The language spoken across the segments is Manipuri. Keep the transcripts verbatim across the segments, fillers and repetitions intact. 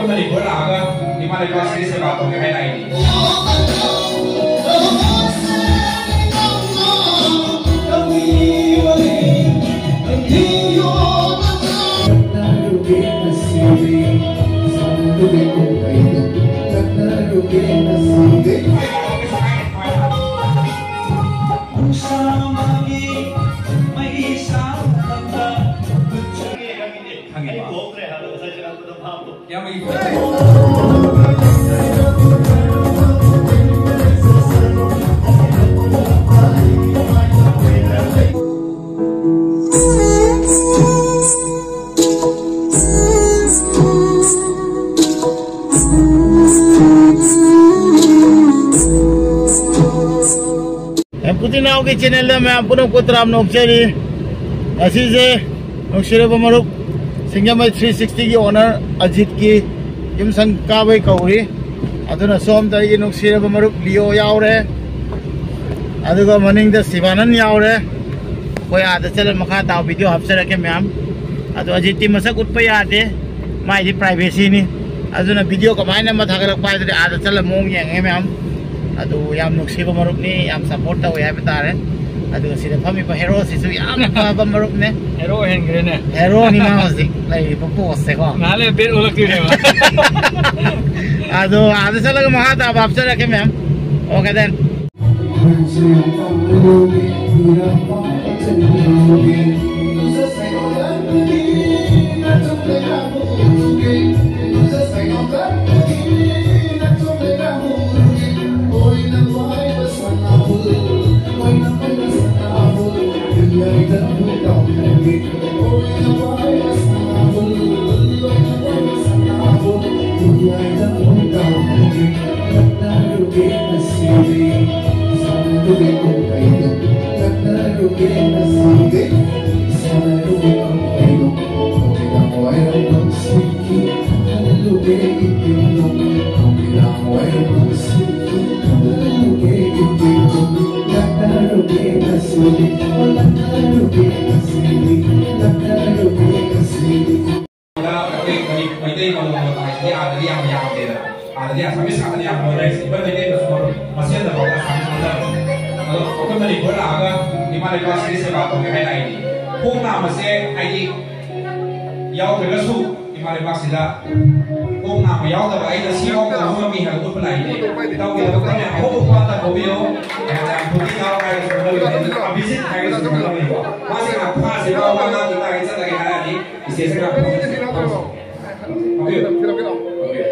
ꯃꯅꯤꯄꯨꯔ ꯂꯥꯛꯑꯒ ꯏꯃꯥ ꯂꯩꯕꯥꯛꯁꯤꯒꯤ ꯁꯦꯕꯥ ꯇꯧꯒꯦ ꯍꯥꯏꯅ ꯑꯩꯗꯤ꯫ ꯈꯪꯉꯦꯕ꯫ ꯌꯥꯝ ꯏ-, ꯌꯥꯝ ꯀꯨꯇꯤ ꯅꯥꯎꯒꯤ ꯆꯦꯅꯦꯜꯗ ꯃꯌꯥꯝ ꯄꯨꯝꯅꯃꯛꯄꯨ ꯇꯔꯥꯝꯅ ꯑꯣꯛꯆꯔꯤ꯫ ꯉꯁꯤꯁꯦ ꯅꯨꯡꯁꯤꯔꯕ ꯃꯔꯨꯞ, ꯁꯤꯡꯖꯃꯩ ꯊ꯭ꯔꯤ ꯁꯤꯛꯁꯇꯤꯒꯤ ꯑꯣꯅꯔ ꯑꯖꯤꯠꯀꯤ ꯌꯨꯝꯁꯪ ꯀꯥꯕꯩ ꯀꯧꯔꯤ꯫ ꯑꯗꯨꯅ ꯁꯣꯝꯗ ꯑꯩꯒꯤ ꯅꯨꯡꯁꯤꯔꯕ ꯃꯔꯨꯞ ꯂꯤꯌꯣ ꯌꯥꯎꯔꯦ, ꯑꯗꯨꯒ ꯃꯅꯤꯡꯗ ꯁꯤꯕꯥꯅꯟ ꯌꯥꯎꯔꯦ꯫ ꯑꯩꯈꯣꯏ ꯑꯥꯗ ꯆꯠꯂ ꯃꯈꯥ ꯇꯥꯕ ꯚꯤꯗꯤꯑꯣ ꯍꯥꯞꯆꯔꯛꯀꯦ ꯃꯌꯥꯝ꯫ ꯑꯗꯣ ꯑꯖꯤꯠꯇꯤ ꯃꯁꯛ ꯎꯠꯄ ꯌꯥꯗꯦ, ꯃꯥꯏꯗꯤ ꯄ꯭ꯔꯥꯏꯚꯦꯁꯤꯅꯤ꯫ ꯑꯗꯨꯅ ꯚꯤꯗꯤꯑꯣ ꯀꯃꯥꯏꯅ ꯑꯃ ꯊꯥꯒꯠꯂꯛꯄ ꯍꯥꯏꯗꯨꯗꯤ ꯑꯥꯗ ꯆꯠꯂ ꯃꯑꯣꯡ ꯌꯦꯡꯉꯦ ꯃꯌꯥꯝ꯫ ꯑꯗꯨ ꯌꯥꯝ ꯅꯨꯡꯁꯤꯕ ꯃꯔꯨꯞꯅꯤ, ꯌꯥꯝ ꯁꯞꯄꯣꯔꯠ ꯇꯧꯋꯦ ꯍꯥꯏꯕ ꯇꯥꯔꯦ꯫ ꯑꯗꯨꯒ ꯁꯤꯗ ꯐꯝꯃꯤꯕ ꯍꯦꯔꯣꯁꯤꯁꯨ ꯌꯥꯝꯅ ꯐꯕ ꯃꯔꯨꯞꯅꯦ꯫ ꯍꯦꯔꯣ ꯑꯣꯏꯍꯟꯈ꯭ꯔꯦꯅꯦ꯫ ꯍꯦꯔꯣꯅꯤ ꯃꯥ ꯍꯧꯖꯤꯛ ꯂꯩꯔꯤꯕ ꯄꯣꯁꯁꯦꯀꯣ꯫ ꯉꯥꯏꯍꯥꯛ ꯂꯩꯔ ꯕꯦꯠ ꯑꯣꯜꯂꯛꯇꯣꯏꯅꯦꯕ꯫ ꯑꯗꯣ ꯑꯥꯗ ꯆꯠꯂꯒ ꯃꯈꯥ ꯇꯥꯕ ꯍꯥꯞꯆꯔꯛꯀꯦ ꯃꯌꯥꯝ꯫ Okay then. ꯑꯩꯈꯣꯏ ꯃꯅꯤ-, ꯃꯩꯇꯩ ꯃꯔꯣꯟ ꯂꯣꯟꯕ ꯍꯥꯏꯁꯤꯗꯤ ꯑꯥꯗꯗꯤ ꯌꯥꯝ ꯌꯥꯝꯗꯦꯗꯅ, ꯑꯥꯗꯗꯤ ꯑꯁꯥꯃꯤꯁ ꯉꯥꯛꯇꯅꯤ ꯌꯥꯝ ꯂꯣꯟꯅꯔꯤꯁꯦ꯫ ꯏꯚꯟ ꯃꯩꯇꯩ ꯃꯔꯣꯟ ꯃꯁꯦꯟꯗꯐꯥꯎꯗ ꯑꯁꯥꯃꯤꯁ ꯂꯣꯟꯅꯕꯅꯤ꯫ ꯑꯗꯣ ꯑꯩꯈꯣꯏ ꯃꯅꯤꯄꯨꯔ ꯂꯥꯛꯑꯒ ꯏꯃꯥ ꯂꯩꯕꯥꯛꯁꯤꯒꯤ ꯁꯦꯕꯥ ꯇꯧꯒꯦ ꯍꯥꯏ ꯇꯥꯔꯗꯤ, ꯈꯣꯡ ꯅꯥꯝꯃꯁꯦ ꯍꯥꯏꯗꯤ ꯌꯥꯎꯗ꯭ꯔꯒꯁꯨ ꯏꯃꯥ ꯂꯩꯕꯥꯛꯁꯤꯗ ꯈꯣꯡ ꯅꯥꯝꯃ ꯌꯥꯎꯗꯕ ꯑꯩꯅ ꯁꯤ ꯐꯥꯎ ꯇꯧꯕ ꯉꯝꯃꯤ ꯍꯥꯏꯕ ꯎꯠꯄ ꯂꯥꯛꯏꯅꯦ꯫ ꯏꯇꯥꯎꯒꯤ ꯊꯕꯛ ꯐꯅ ꯑꯍꯧꯕ ꯄꯥ ꯇꯝꯍꯧꯕꯤꯌꯣ꯫ ꯌꯥꯝꯅ ꯌꯥꯝ ꯊꯨꯝꯕꯤ ꯊꯥꯎ ꯍꯥꯏꯔꯒꯁꯨ ꯃꯗꯨꯒꯤ ꯑꯗꯨꯝ ꯑꯚꯤꯖꯤꯠ ꯍꯥꯏꯔꯒꯁꯨ ꯈꯪꯉꯝꯃꯤꯀꯣ꯫ ꯃꯥꯁꯦ ꯉꯥꯏꯍꯥꯛ ꯐꯥꯁꯦ, ꯃꯥ ꯋꯥ ꯉꯥꯡꯈꯤ ꯇꯥꯔꯒꯗꯤ ꯆꯠꯂꯒꯦ ꯍꯥꯏꯔꯛꯑꯅꯤ꯫ ꯏꯆꯦꯁꯦ ꯉꯥꯏꯍꯥꯛ ꯐꯝꯃꯤꯁꯦ꯫ ꯐꯝꯃꯤꯁꯦ꯫ ꯐꯝꯕꯤꯌꯨ꯫ ꯐꯝꯕꯤꯌꯨ꯫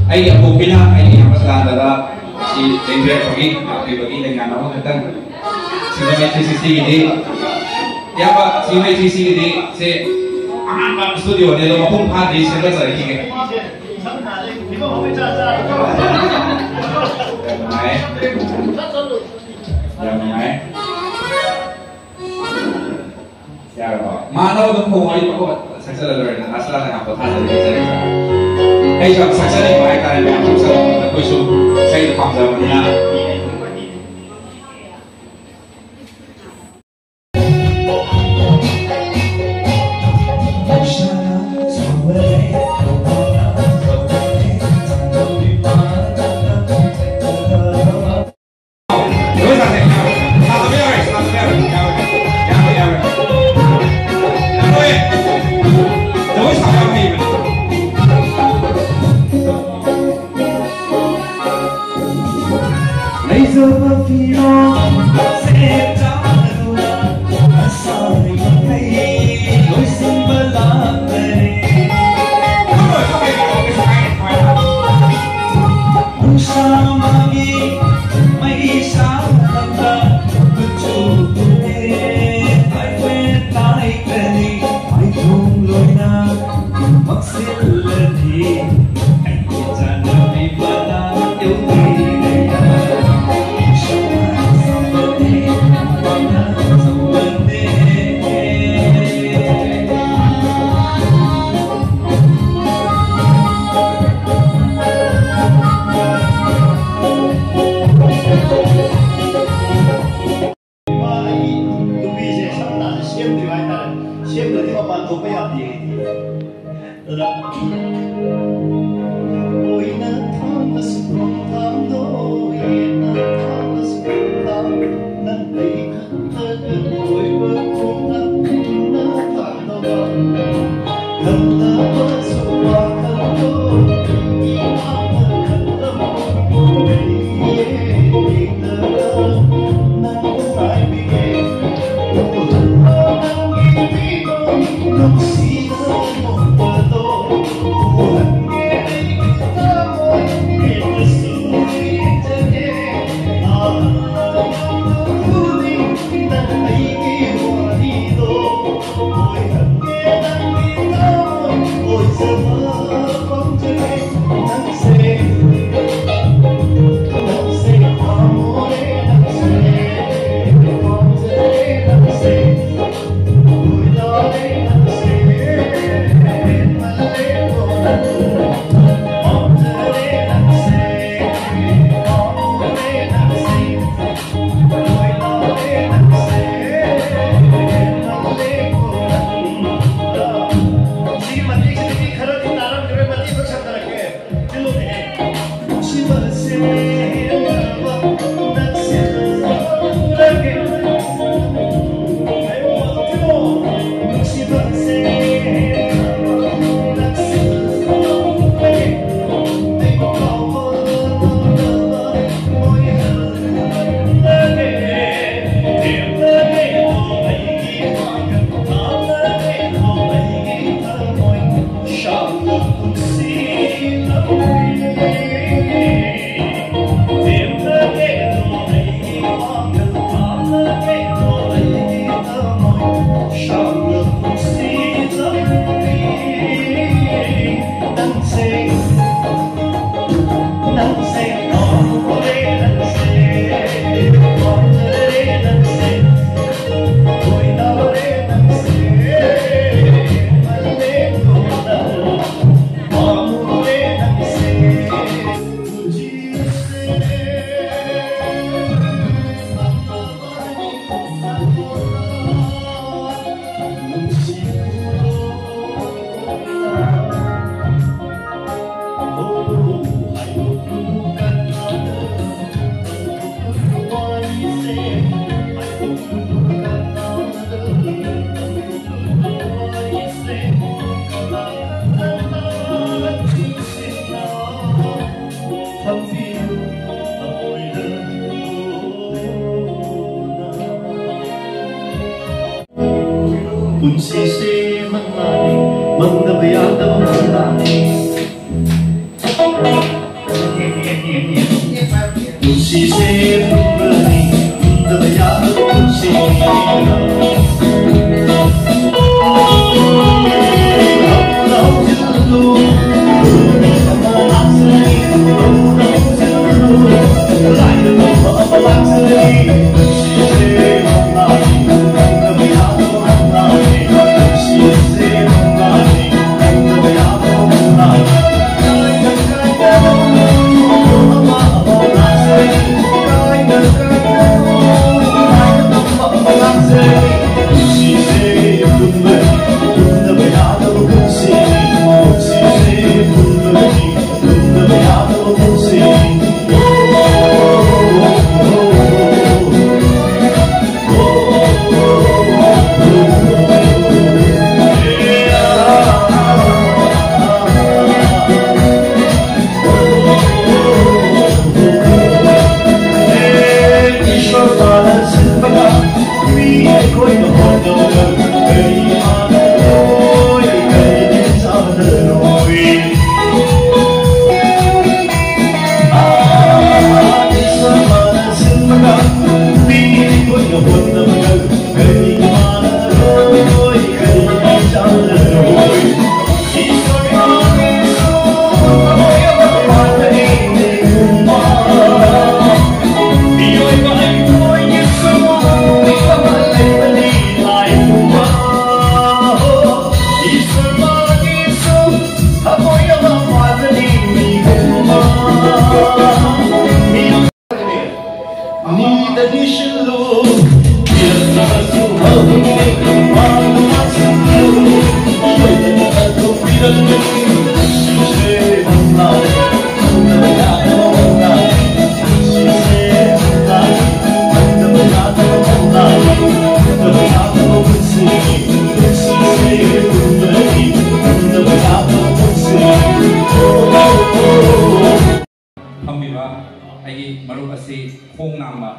ꯑꯩꯒꯤ ꯑꯄꯣꯛꯄꯤꯅ ꯑꯩꯒꯤ ꯏꯌꯥꯝꯕ ꯁꯗꯥꯅꯟꯗꯗ ꯁꯤ ꯂꯦꯡꯕꯤꯔꯛꯄꯒꯤ, ꯂꯥꯛꯄꯤꯕꯒꯤ ꯂꯦꯡꯌꯥꯟ ꯑꯃꯈꯛꯇꯪ ꯁꯤꯡꯖꯃꯩ ꯊ꯭ꯔꯤ ꯁꯤꯛꯁꯇꯤꯒꯤꯗꯤ, ꯏꯌꯥꯝꯕ, ꯁꯤꯡꯖꯃꯩ ꯊ꯭ꯔꯤ ꯁꯤꯛꯁꯇꯤꯒꯤꯗꯤ ꯁꯤ ꯑꯍꯥꯟꯕ ꯁ꯭ꯇꯨꯗꯤꯑꯣꯅꯦ, ꯑꯗꯣ ꯃꯄꯨꯡ ꯐꯥꯗ꯭ꯔꯤ, ꯁꯦꯝꯒꯠꯆꯔꯛꯈꯤꯒꯦ꯫ ꯌꯥꯝ ꯅꯨꯡꯉꯥꯏ꯫ ꯌꯥꯝ ꯅꯨꯡꯉꯥꯏ꯫ ꯌꯥꯔꯕꯣ? ꯃꯥꯅ ꯑꯗꯨꯝ ꯈꯣꯡ ꯋꯥꯔꯤ ꯃꯈꯣꯟ ꯁꯛꯆꯜꯂ ꯂꯣꯏꯔꯦꯗꯅ, ꯑꯁꯂꯥꯅ ꯉꯥꯛ ꯄꯣꯊꯥꯖꯔꯒꯦ, ꯖꯔꯦ, ꯖꯔꯦ꯫ ꯑꯩꯁꯨ ꯌꯥꯝ ꯁꯛꯆꯅꯤꯡꯕ ꯍꯥꯏꯇꯥꯔꯦ, ꯃꯌꯥꯝ ꯁꯛꯆꯕ ꯃꯇꯝꯗ ꯑꯩꯈꯣꯏꯁꯨ ꯏꯁꯩꯗꯣ ꯄꯥꯝꯖꯕꯅꯤꯅ꯫ ꯂꯩꯖꯕ ꯐꯤꯔꯣꯜ ꯁꯦꯠ ꯆꯥꯗꯨꯅ ꯑꯁꯥꯔꯤꯕ ꯃꯈꯩ ꯂꯣꯏꯁꯤꯟꯕ ꯂꯥꯛꯂꯦ꯫ ꯅꯨꯡꯁꯥ ꯃꯉꯥꯜꯒꯤ ꯃꯩ ꯁꯥꯔꯛꯄ ꯀꯨꯆꯨ ꯀꯨꯃꯦꯟ ꯍꯥꯏꯐꯦꯠ ꯇꯥꯏꯒꯅꯤ꯫ ꯃꯥꯏꯊꯣꯡ ꯂꯣꯏꯅ ꯃꯝꯁꯤꯜꯂꯅꯤ꯫ ꯑꯩꯒꯤ ꯆꯠꯅꯕꯤ ꯃꯇꯥꯡ ꯌꯧꯗ꯭ꯔꯤꯉꯩꯗ ꯁꯝꯕꯅꯦ, ꯁꯝꯕꯅꯦ꯫ ꯏꯃꯥ, ꯑꯩ ꯅꯨꯄꯤꯁꯦ ꯁꯝꯅ ꯁꯦꯝꯗ꯭ꯔꯤꯕ ꯍꯥꯏꯇꯥꯔꯦ꯫ ꯁꯦꯝꯗ꯭ꯔꯗꯤ ꯃꯄꯥꯟ ꯊꯣꯛꯄ ꯌꯥꯗꯦ ꯑꯩꯗꯤ꯫ ꯑꯗꯨꯅ ꯀꯣꯏꯅ ꯊꯥꯡꯗꯁꯨ ꯈꯣꯡꯊꯥꯡꯗꯣ, ꯌꯦꯠꯅ ꯊꯥꯡꯗꯁꯨ ꯈꯣꯡꯊꯥꯡ, ꯅꯪ ꯑꯩ ꯈꯛꯇꯒ ꯀꯣꯏꯕ ꯈꯣꯡꯊꯥꯡ ꯏꯟꯅ ꯊꯥꯡꯗꯧꯕ꯫ ꯈꯜꯂꯕꯁꯨ ꯋꯥꯈꯜꯗꯣ, ꯏꯃꯥꯅ ꯈꯜꯂꯝꯕ ꯂꯩꯌꯦ꯫ ꯄꯨꯟꯁꯤꯁꯦ ꯃꯪꯂꯥꯅꯤ, ꯃꯪꯗꯕ ꯌꯥꯗꯕ ꯃꯪꯂꯥꯅꯤ꯫ ꯄꯨꯟꯁꯤꯁꯦ ꯄꯨꯝꯕꯅꯤ, ꯄꯨꯝꯗꯕ ꯌꯥꯗꯕ ꯄꯨꯟꯁꯤꯅꯤ꯫ ꯈꯣꯡ ꯅꯥꯝꯃ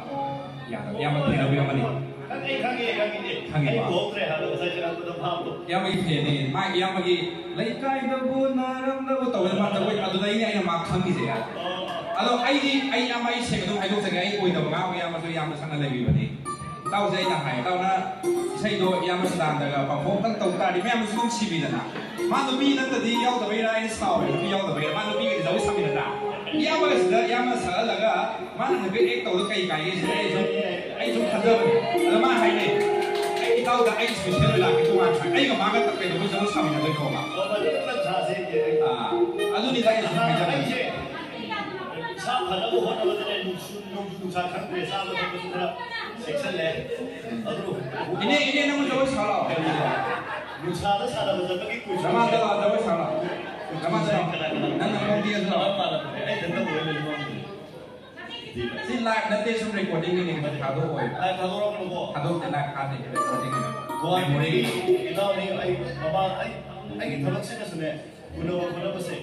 ꯌꯥꯗꯕ ꯏꯌꯥꯝꯕ ꯊꯦꯡꯅꯕꯤꯔꯝꯃꯅꯤ꯫ ꯑꯩ ꯈꯪꯉꯦ, ꯈꯪꯉꯦ꯫ ꯈꯪꯉꯤꯀꯣ? ꯑꯩ ꯎꯍꯧꯗ꯭ꯔꯦ ꯍꯥꯏꯕ ꯉꯁꯥꯏ ꯆꯪꯉꯛꯄꯗ ꯚꯥꯞꯇꯣ꯫ ꯏꯌꯥꯝꯕꯒꯤ ꯐꯦꯟꯅꯤ꯫ ꯃꯥ ꯏꯌꯥꯝꯕꯒꯤ "ꯂꯩꯀꯥꯏꯗꯕꯨ ꯅꯥꯔꯝꯗꯕꯨ" ꯇꯧꯕꯗ ꯃꯥ ꯖꯒꯣꯏ, ꯑꯗꯨꯗꯩꯅꯦ ꯑꯩꯅ ꯃꯥ ꯈꯪꯉꯤꯁꯦ꯫ ꯑꯗꯣ ꯑꯩꯗꯤ, ꯑꯩ ꯏꯌꯥꯝꯕ, ꯑꯩ ꯁꯦꯡꯅ ꯑꯗꯨꯝ ꯍꯥꯏꯗꯣꯛꯆꯒꯦ, ꯑꯩ ꯑꯣꯏꯗꯕ ꯉꯥꯡꯕ ꯏꯌꯥꯝꯕꯁꯨ ꯏꯌꯥꯝꯕ ꯁꯛꯅ ꯂꯩꯕꯤꯕꯅꯤ꯫ ꯏꯇꯥꯎꯁꯦ ꯑꯩꯅ ꯍꯥꯏ, ꯏꯇꯥꯎꯅ ꯏꯁꯩꯗꯣ ꯏꯌꯥꯝꯕ ꯁꯤꯗꯥꯟꯗꯒ ꯄꯔꯐꯣꯝ ꯈꯛ ꯇꯧ ꯇꯥꯔꯗꯤ ꯃꯌꯥꯝꯅꯁꯨ ꯅꯨꯡꯁꯤꯕꯤꯗꯅ꯫ ꯃꯥ ꯅꯨꯄꯤ ꯅꯠꯇꯗꯤ ꯌꯥꯎꯗꯕꯩꯔꯥ ꯑꯩꯅ ꯁꯥꯎꯔꯦ, ꯅꯨꯄꯤ ꯌꯥꯎꯗꯕꯩꯔꯥ? ꯃꯥ ꯅꯨꯄꯤꯒꯗꯤ ꯖꯒꯣꯏ ꯁꯥꯃꯤꯟꯅꯗ꯭ꯔꯥ? ꯏꯌꯥꯝꯕꯒ ꯁꯤꯗ ꯏꯌꯥꯝꯕ ꯁꯛꯍꯜꯂꯒ ꯃꯥꯅ ꯍꯥꯏꯐꯦꯠ ꯑꯦꯛ ꯇꯧꯕꯗꯣ ꯀꯩ ꯀꯥꯏꯒꯦ ꯁꯤꯗ ꯑꯩ ꯁꯨꯝ, ꯑꯩ ꯁꯨꯝ ꯈꯟꯖꯕꯅꯦ꯫ ꯑꯗ ꯃꯥ ꯍꯥꯏꯅꯦ, "ꯑꯩ ꯏꯇꯥꯎꯗ ꯑꯩ ꯁ꯭ꯄꯦꯁꯦꯜ ꯑꯣꯏꯅ ꯂꯥꯛꯀꯦ, ꯇꯣꯉꯥꯟꯅ ꯁꯥ-, ꯑꯩꯒ ꯃꯥꯒ ꯀꯩꯗꯧꯕꯩ ꯖꯒꯣꯏ ꯁꯥꯃꯤꯟꯅꯗꯣꯏꯅꯣꯕ?" ꯑꯣ, ꯃꯗꯨ ꯇꯟꯖꯥꯁꯦ ꯑꯥ, ꯑꯗꯨꯅꯤꯗ ꯑꯩꯅ ꯁꯨꯝ ꯍꯥꯏꯖꯕꯅꯦ꯫ ꯑꯩꯁꯦ ꯏꯁꯥ ꯐꯅꯕ ꯍꯣꯠꯅꯕꯗꯅꯦ, ꯅꯨꯡꯁꯨ ꯅꯣꯡꯖꯨ ꯅꯨꯡꯁꯥ ꯈꯪꯗ꯭ꯔꯦ, ꯆꯥꯕ ꯊꯛꯄꯁꯨ ꯈꯔ ꯆꯦꯛꯁꯜꯂꯦ꯫ ꯑꯗꯨ ꯏꯅꯦ, ꯏꯅꯦ, ꯅꯪ ꯖꯒꯣꯏ ꯁꯥ ꯂꯥꯛꯑꯣ꯫ ꯅꯨꯡꯁꯥꯗ ꯁꯥꯟꯅꯕ ꯆꯠꯄꯒꯤ ꯀꯨꯆꯨꯁꯦ ꯔꯃꯥꯟꯗ ꯂꯥꯛꯑꯣ, ꯖꯒꯣꯏ ꯁꯥ ꯂꯥꯛꯑꯣ꯫ ꯔꯃꯥꯟꯗ ꯂꯥꯛꯑꯣ꯫ ꯅꯪ ꯅꯈꯣꯡ ꯇꯦꯛꯑꯁꯨ ꯂꯥꯛꯑꯣ꯫ ꯃꯥꯟꯅꯕꯅꯦ꯫ ꯑꯩ ꯏꯊꯟꯇ ꯑꯣꯏ ꯂꯩꯕ ꯉꯝꯗꯦ꯫ ꯁꯤ ꯂꯥꯏꯚ ꯅꯠꯇꯦ, ꯁꯨꯝ ꯔꯦꯀꯣꯔꯗꯤꯡꯒꯤꯅꯦ, ꯊꯥꯗꯣꯛꯑꯣꯏ꯫ ꯂꯥꯏꯚ ꯊꯥꯗꯣꯔꯛꯄꯀꯣ꯫ ꯊꯥꯗꯣꯛꯇꯦ, ꯂꯥꯏꯚ ꯊꯥꯗꯦ, ꯔꯦꯀꯣꯔꯗꯤꯡꯒꯤꯅꯦ꯫ ꯒꯨꯍꯥꯇꯤꯗꯒꯤ ꯃꯦꯃꯣꯔꯤ꯫ ꯏꯅꯥꯎꯅꯤ, ꯑꯩ ꯃꯃꯥ, ꯑꯩ, ꯑꯩꯒꯤ ꯊꯕꯛꯁꯤꯅꯁꯨꯅꯦ, ꯎꯅꯕ ꯈꯣꯠꯅꯕꯁꯦ꯫